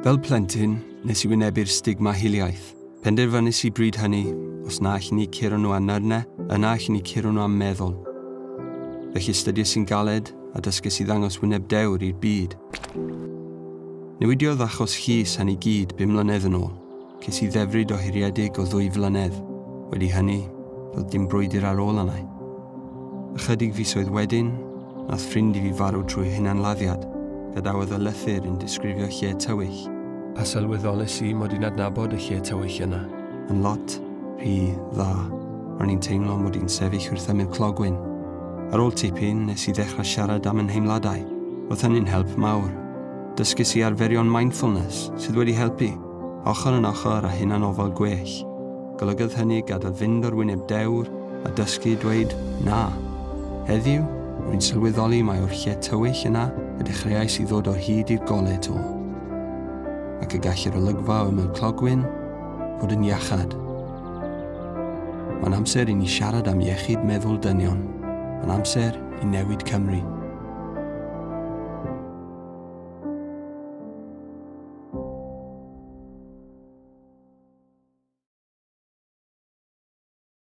Fel plentyn, nes i wynebu'r stigma hiliaeth. Penderfynais i bryd hynny, os na allwn ni curo nhw â nyrne, yna allwn ni curo nhw am meddwl. Felly astudiais i'n galed a dysgais i ddangos wyneb dewr i'r byd. Newidiodd achos llys hynny gyd 5 mlynedd yn ôl. Ces i ddefryd ohiriedig o 2 flynedd. Wedi hynny, doedd dim brwydr ar ôl yna. Ychydig fisoedd wedyn, nath ffrind i fi farw trwy hunanladdiad. Gadawodd y lythyr yn disgrifio lle tywyll. A sylweddolais i mod i'n adnabod y lle tywyll yna. Yn lot rhy dda. Ro'n i'n teimlo mod i'n sefyll wrth ymyl clogwyn. Ar ôl tipyn, nes i ddechrau siarad am 'y nheimladau. Roedd hynny'n help mawr. Dysges i arferion mindfulness sydd wedi helpu, ochr yn ochr â hunanofal gwell. Golygodd hynny gadael fynd o'r wyneb dewr a dysgu dweud na. Heddiw, rwy'n sylweddoli mai o'r lle tywyll yna y dechreuais i ddod o hyd i'r golau 'to. Ac y gall yr olygfa o ymyl clogwyn fod yn iachad. Mae'n amser i ni siarad am iechyd meddwl dynion. Mae'n amser i newid Cymru.